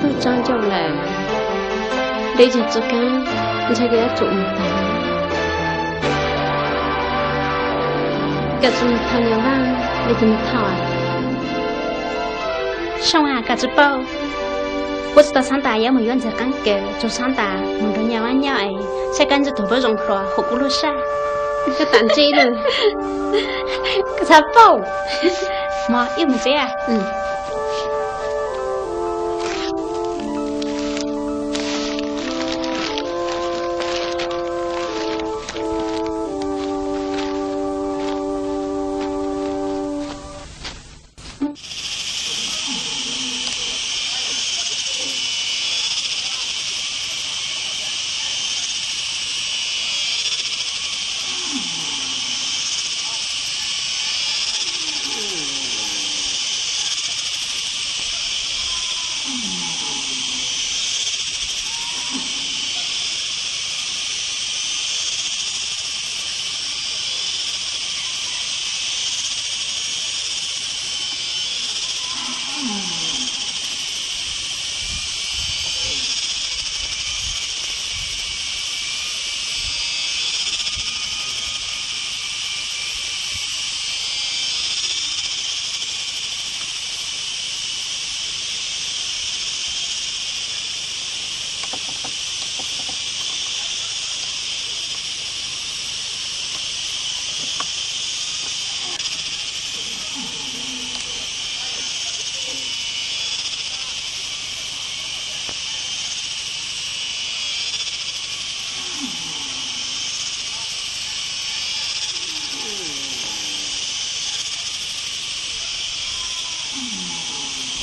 Tub tsob ncauj lawm, deb yog txoj keeb, ntshe koj yuav tsum mus tau. Koj tsum mus thov niam Vaj li tus mus thov. Soo, koj tsis paub, kuv tsis tau xav tas yuav mus yuav ntxawg qeeb kawg, tsuas xav tas mus nrog Nyaj Vaj nyob es saib koj ntsuj tus pab zoo hluas hauv kuv lub sab. Koj tas ntse lawm. Koj tsis paub. Mog, wb mus tsev.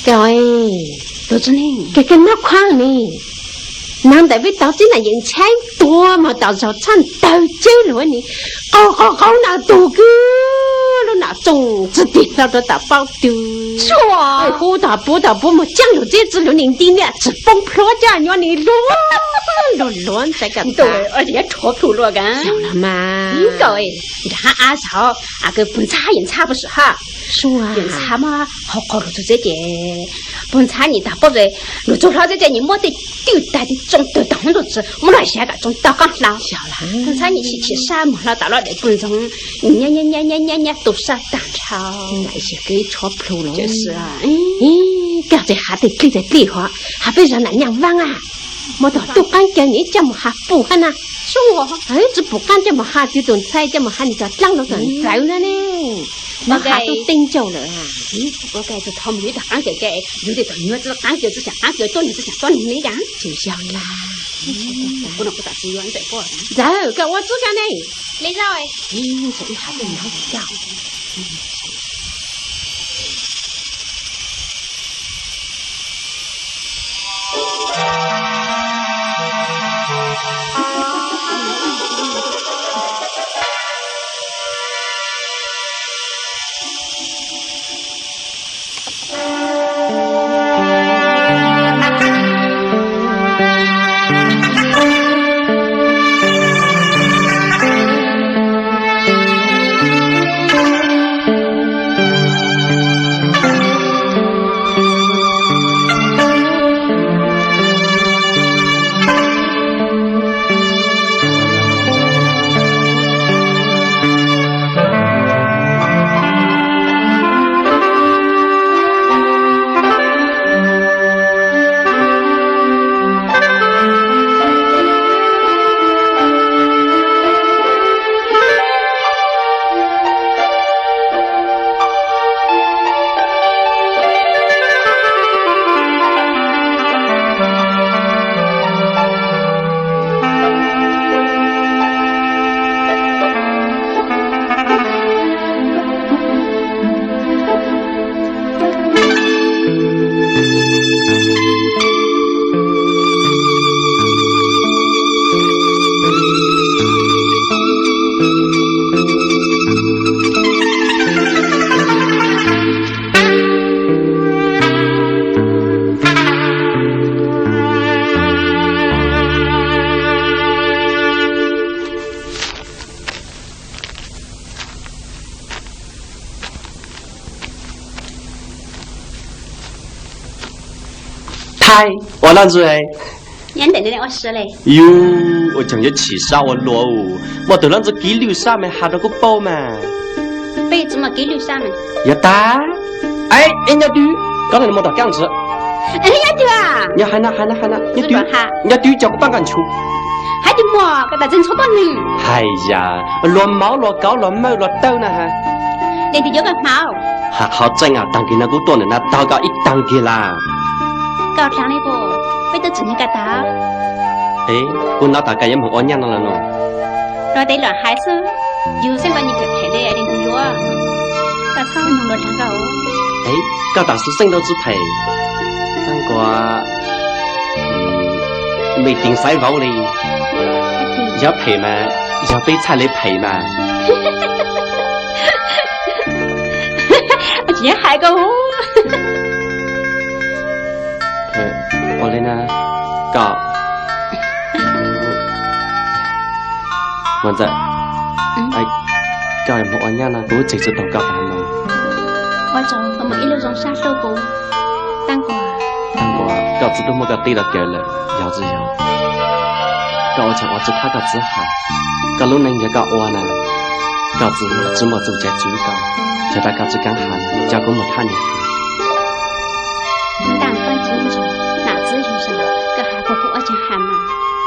Koj, tus tsis neeg, koj, koj nab khuaab ne. Nag ntawd peb tau tib nam yeem ntshaib tuag mas tau zaug txhaj tawg cawb luag ne. Qau qau qau nas tus kwj lub nas txooj txwj tig hlo rau tom paub tw. Hu tom puv tom puv mus caab lug txeb txwv lug nim nti niam tsis poob plhuav caj nyuaj nim luag luag luag ntxaiv kam ntug. Rhuav plhu luaj ka. Xyov los mas. Nkaus nram hab ab saud, kws puag ntxhab yim ntxhab puag saum hab. Yim ntxhab muab hau qau lug txug txeb ces puag ntxhab nim tag paub es lug txug hlo txeb ces nim muab tej twj tag tej tsoo tawg tag hoob ntuj txwv muab lug xyav kom tsoo tau qaab hlau. Puag ntxhab nim chim chim sab moog hlo tom lub dawm puag ntxoog, nim nyab nyab nyab nyab nyab tu sab tag nrho. Koj tsis has tej dlej tej dlej hov, has peb zag nam Nyaj Vaaj a, muab tug tub qaab kawg nim coj moog has pum hab na. Tsi pum qaab coj moog has, tug tus ntxhais coj moog has nws cov dlaab lug tom ntxawv na ne. Muab has tub teeb ncauj lawm. Tus qaab kawg, yug tej tug nyuag tsi qaab kawg, tsi xyaam qaab kawg, tuab neeg tsi xyaam tuab neeg ne yom. Tsis yog lawm. Ntxawg, koj ua txuj kag ne. Le zaug. Ai, ua loj ntxwg. Yus ua tseem yuav chim sab ua luaj, muaj tus loj ntxwg kiv lwj sab mas has rau kuv paub mas. Yog tas, ib nyob twb, koj no mus tom kaj ntsis. Nyob hais no, hais no, hais no, nyob twb cov kuv paj nqa nchuv. Hais yam luag mauv luag kauv luag mawj luag tawg na ha. Qhov tseeb, taag kis no kuv tuaj ntawm no taug koj ib taag kis lawm. Kuv hnov tas koj yuav moog ua nyaj no los no. Koj tam sim xeeb tau tsi phem, tag nkaus me tis xaiv vauv li. Yog phem mas, yog peb txhaj li phem mas. Ua li na, koj, Muam Ntxawm, koj moog ua nyaj no kuv tseg tsi taug koj tas no. Tag nkaus koj txiv tub muab koj teb rau kawg lawm, yog tsi yog? Koj ua tseem ua tsi thab koj txiv hais, koj lub neej yog koj ua na, koj txiv tsi muaj txuj cai tswv koj, yog tas koj tsi kaav has, coj kuv mus thab niam.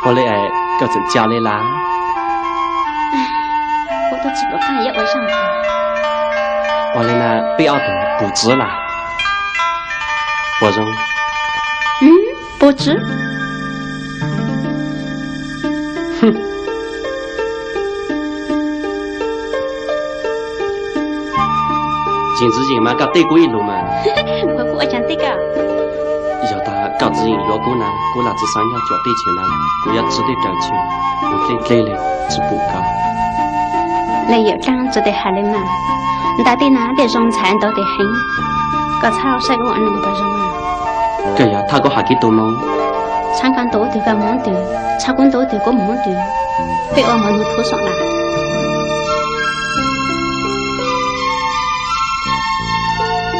Ua li koj tseem coj li lawm. Ua li na peb ob tug pum txiv lawm. Puas zoo? Pum txiv. Tsis ntxwv yeem mas koj teb kuv ib lus mas. Yog tas koj tsis yeem yuav kuv na, kuv lam tsi xav nyob cuam teb chaws no, kuv yuav tsi tej raws chaw, kuv dleb dleb li tsi pum koj. Leej yawm dlaab tsi tes hais li mas, ntaag tej no tej zoo ntxhais ntau tes heev, koj txhob saib kuv ua neeg puas zoo. Koj yog thaj kuv has kev tu moo, txhob koj ntuas twg koj mus twg, txhob kuv ntuas twg kuv mus twg, peb ua moo nug thub xom lawm.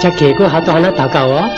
Txoj kev kuv has tuaj has no taug koj os.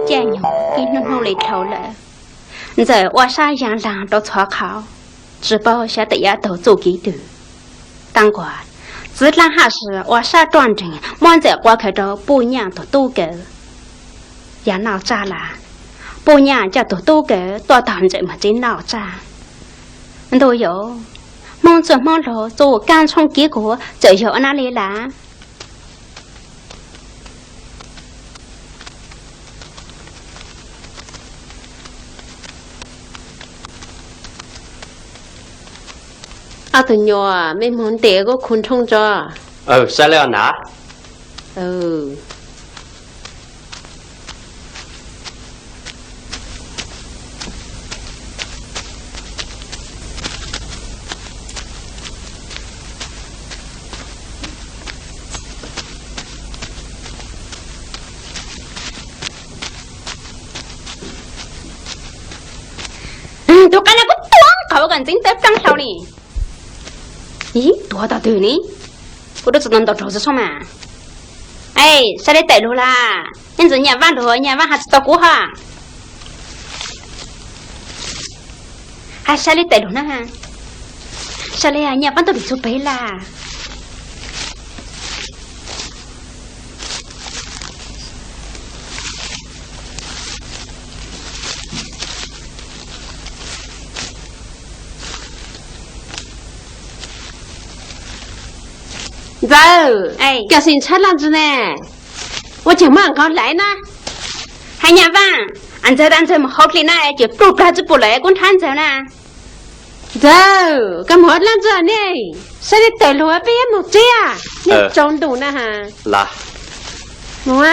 Caij nyoog ib hnub hnub li dhau lawm, Ntxawm ua sab yaa laag rau txhua qhov, tsi paub xyov tes yav taug txuj kev twg. Taab nquag, txiv dlaab haj sim ua sab roj nreeg muab Ntxawm quas khaws rau Puj Nyaj tug tub kawm. Yog noj tsaj lawm, Puj Nyaj coj tug tub kawm tuaj taag Ntxawm moog tsev noj tsaj. Ntuj yauv, Hmoob txuj Hmoob laug txuj kaab tshoob kev kuv txawm yog ua nab li lawm. Ob tug nyuas, mej moog ntes kuv khu nrhoo tso. Saib le na. Tug qaib no kuv tuav qhov kom ntxeev tawv plaab hlau ni. Ib, tuav tog twg ni? Kuv dub tsi tau ntaus raug tsi tshoob mas. Es, saib le tawm lug lawm, ib ntxwg Nyaj Vaaj lug, Nyaj Vaaj has tsi tau kuv hab. Has saib le tawm lug na. Saib le Nyaj Vaaj tuaj lug txug pem lawm. Ntxawm, koj xeem ntshai laj ntsis ne, ua caag maj nqaus hlais na. Hais Nyaj Vaaj, Ntxawg tas Ntxawg moog hauv dli na ces pluj plag tsi pum lawm kuv nrhav Ntxawg na. Ntxawm, koj moog hauv dlaab ntxawg ne, saib le tawm lug peb yuav moog tsev, nej tsaus ntuj na has. Moog.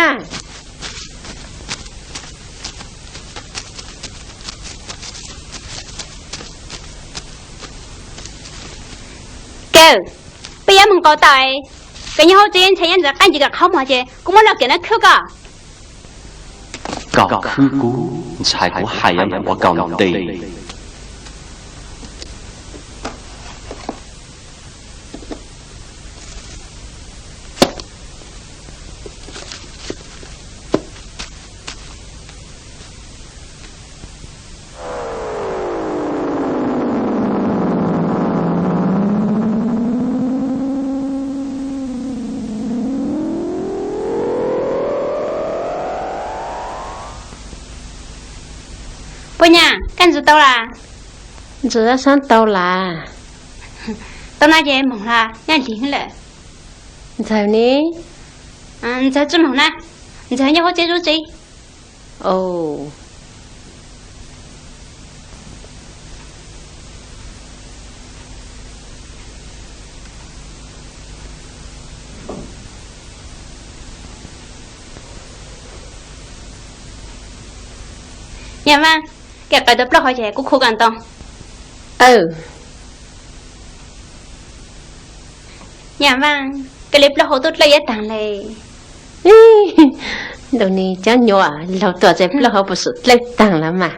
Kawg, peb yuav moog nqaus tau, koj nyob hauv tsev ntshai nyob ntawd qaab ntsis koj qhov muag ces kuv muab lub kawm no khwb koj. Koj khwb kuv, ntshai kuv hais yuav ua koj ntev. Puab Nyaj, koj ntxwv tau lawm? Ntxwv sab tau lawm. Tau no ces moog lawm, nyob lig lawm. Ntxawg ne? Ntxawg tsi moog na, Ntxawg nyob hauv tsev zuv tsev. Nyaj Vaaj, koj qaws tau plaub hau ces kuv khu koj ntoo. Nyaj Vaaj, koj li plaub hau tub dlawb yav taag le. Ntuj ni, cov nyuam laug tuaj txais plaub hau puas xum dlawb taag lawm mas.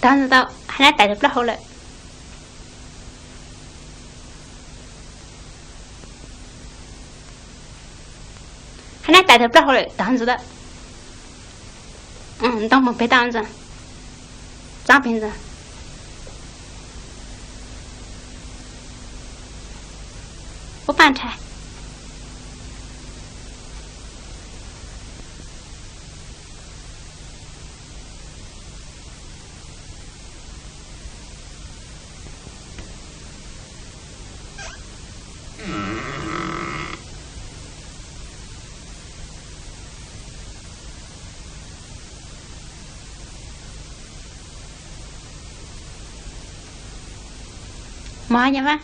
Tau, tau, hab nab tais tug plaub hau lawm. Hab nab tais tug plaub hau lawm, tau ntxiv lawm. Ntoo moog peg tau ntxiv. Txaab peg ntxiv. Ub, paj nrha. Mos nyam mas.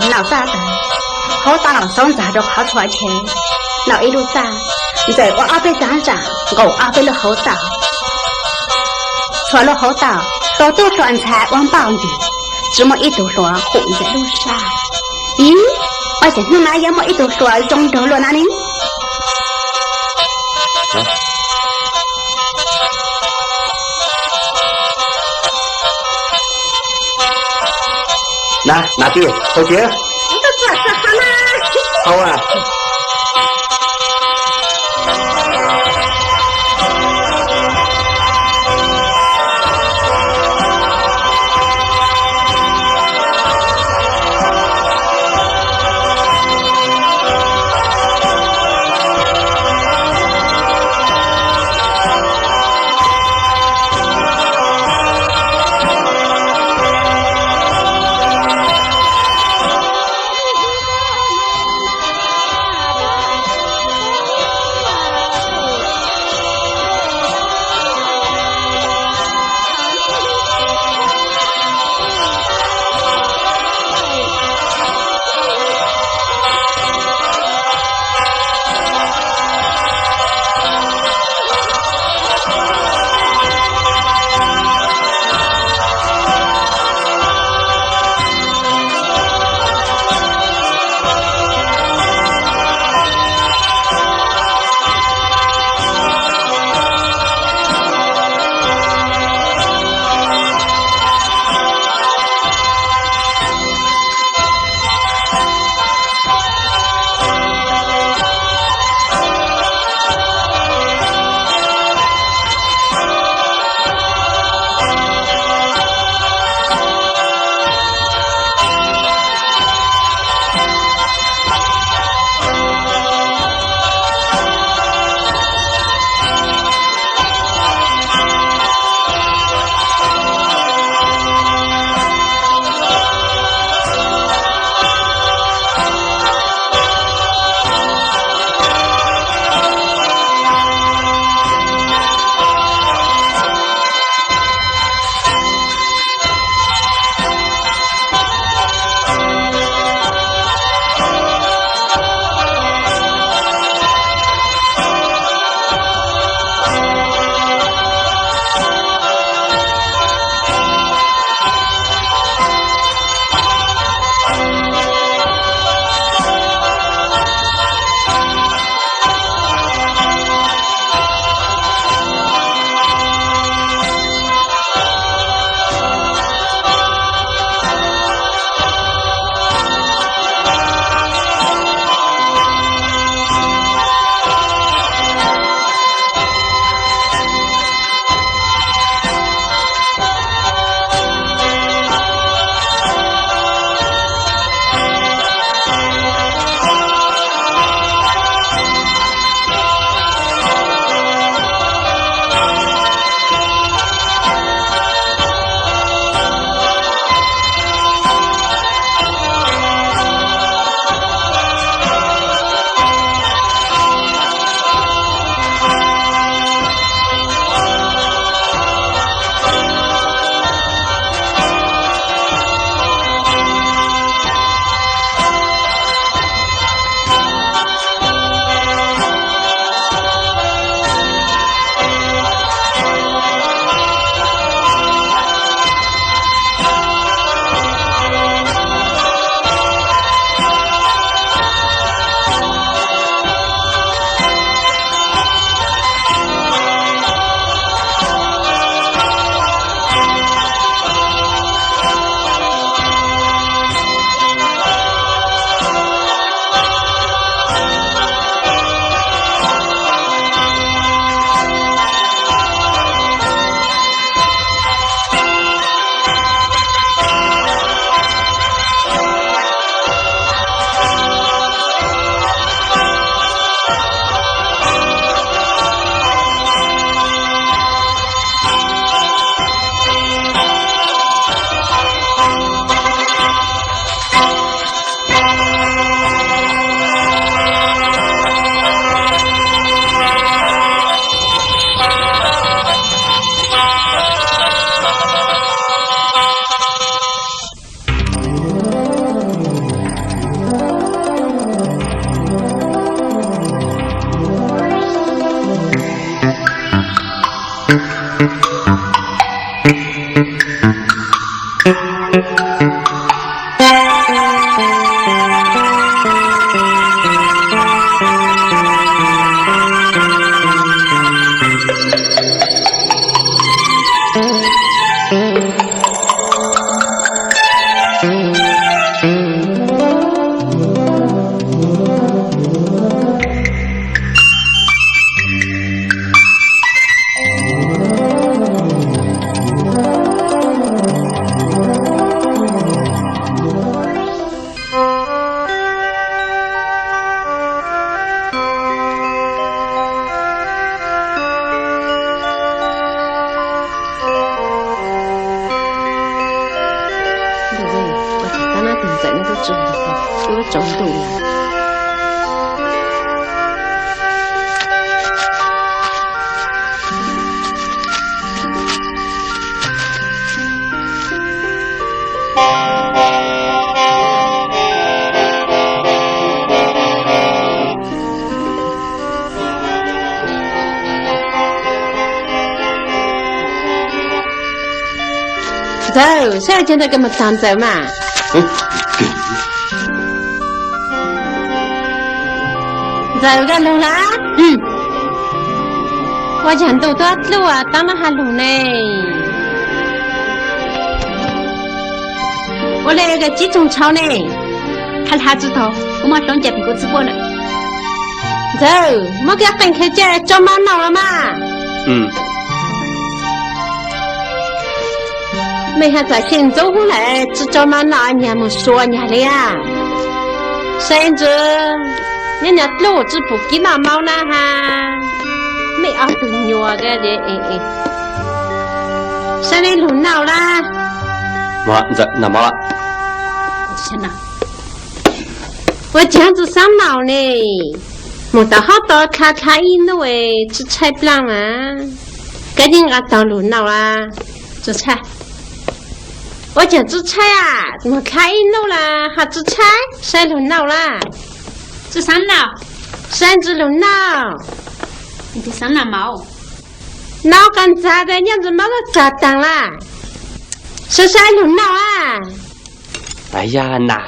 Noj txaj tas, hauv tau los xauv ntxag rau qhov txhua chaw. Noj ib lub txaj, Ntxawm ua ob peb txhab zam nkaus ob peb lub hauv taus. Txhua lub hauv taus, hluas tub hluas ntxhais ua npauj ntim, tsis muaj ib tug hluas hum Ntxawm lub sab. Ib, ua cas hnub no yuav muaj ib tug hluas zoo nraug luaj na ne? Na, na tij, hau tiag. Hau a. Twb tsaus ntuj. Ntxawm, saib cov ntawd koj mus txog Ntxawm mas. Ntxawm, koj lug lawm? Ua cas ntuj tuab dluj taab lab has lug ne? Ua le koj tsib tsoog tshauv ne? Qha has tsi taug, kuv muaj hloov ca pem kuv txiv puab lawm. Ntxawm, muab koj qeej khaws ca tso maj noj los mas. Mej has txam xyeej ntxub hub lawm, tsi tso maj noj, nyag mus sua nyag li a. Saib ntsis, nyob nyag dluj tsi pum kib noj maub na has. Mej ob tug nyuas, saib le lug noj lawm. Ua caag tsi xaav noj ne? Moog tom hob tod dlha dlha ib nub tsi tshaib plaab mas, koj yeej nqa tau lug noj lawm. Tsi tshaib. Ua caag tsi tshaib a? Moog dlha ib nub lawm ho tsi tshaib, saib lug noj lawm. Tsi xaav noj. Saib ntsis lug noj. Noj qas ntxag tes nyob ntsis maub lub txag taag lawm. Saib saib lug noj a. Yag na,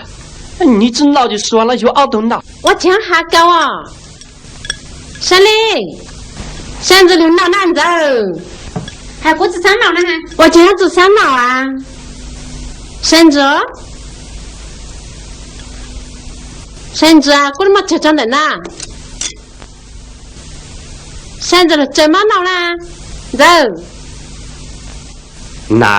nws tsi noj ces suav lawv yuav ob tug noj. Ua caag has kau os. Saib le, saib ntsis lug noj na Ntxawm. Has kuv tsi xaav noj na. Ua caag tsi xaav noj a? Saib ntsis, saib ntsis kuv muab tsawg tso ntawm na. Saib ntsis lug tsaws mab noj na Ntxawm. Na,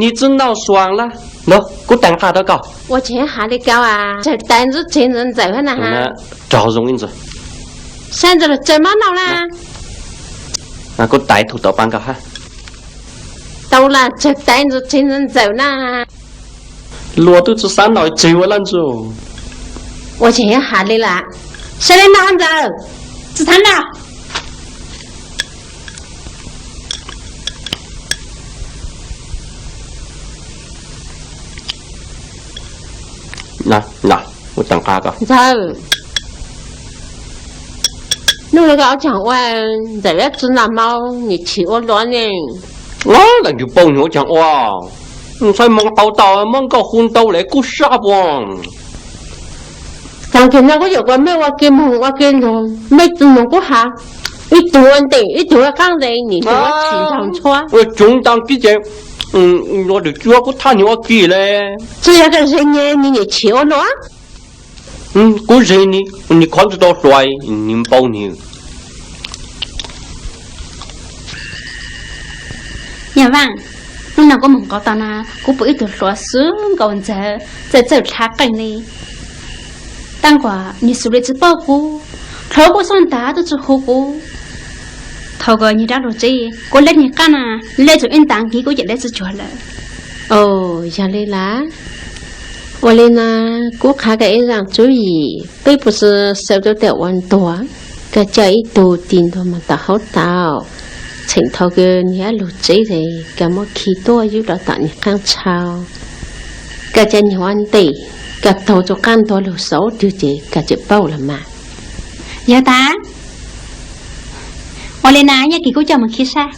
nws tsi noj suav lawm. Nov, kuv teem qab rau koj. Ua caag has le kau a? Tsaws tais ntsis tseg ntsis Ntxawm hab na has. Raug zoo ib ntsis. Saib ntsis lug tsaws mab noj na. Kuv tais tug tau paab koj hab. Tau lawm, tsaws tais ntsis tseg ntsis Ntxawm na. Luag twb tsi xaav noj tseg ua lawm ntsis. Ua caag has le lawm. Saib le noj Ntxawm. Tsi xaav noj. Ntxawm, nub nuav koj ua caag ua Ntxawm yuav tsi noj maub, nws chim ua luaj ne. Lam yug paub nws ua caag ua, ntshai moog tau tau muab nkauj hu ntau le kub sab puas. Taag kig no kuv yuav kom mej ua ke moog ua ke lug, mej tsi moog kuv has, ib tug ua ntej ib tug ua qaab ntej, nws tsi ua tshim ntaag ntshua. Ua tsuv ntaag kib ces ua lwm cuab kuv thab nws ua ke le. Tsi yog koj ze nws, nws niam chim ua luaj. Kuv ze nws, nws khov ntsis tau hluas, nws npaum nws. Yog Vaaj, hnub no kuv moog nqaus tau na, kuv pum ib tug hluas xwb nkaus ntxawg, txawj txawj dlha qeej li. Taab kuas nws xws li tsi paub kuv, dlhau kuv xub ntaag tub tsi hu kuv. Thaus kws nws rov lug tsev, kuv leb nws qaab na, leb tsuas ib ntaag kig kuv ces leb tsi cuag lawm. Yog li lawm, ua li na, kuv qha koj ib zaaj tswv yim, peb puas xav tau tej uas ntuag, koj coj ib tug tig ntua moog tom hauv tau, txheem thaus kws nws lug tsev es koj muab khi tuaj yug rau tom nws qaab tshau, koj coj nws ua ntej, koj taug rua qaab ntuag lug xauv twg ces koj tseem paub los mas. Yog tas, ua li na, ib kig kuv coj moog khi sab.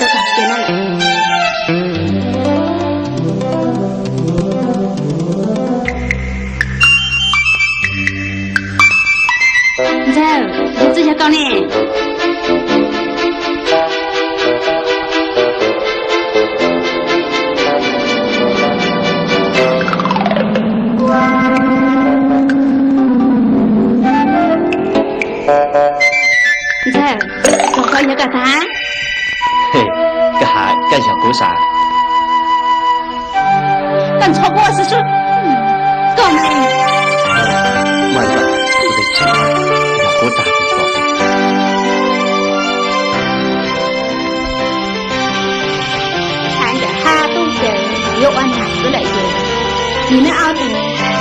Rau qhov tias no lawm. Ntxawg, tus twg yog koj ne? Ntxawg, koj yog koj tag. Koj has koj yog kuv sav. Koj ntxhov kuv ua xwb xwb. Koj ne? Mas koj tus ntxhov yog kuv tag tus ntxhov. Tshav ncaws hab tub ces yuav ua nag xwb lawm ces yus neb ob tug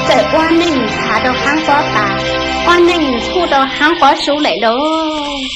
txawm ua neej thav rau haab quab tas, ua neej txhub rau haab quab sub lawm lauj.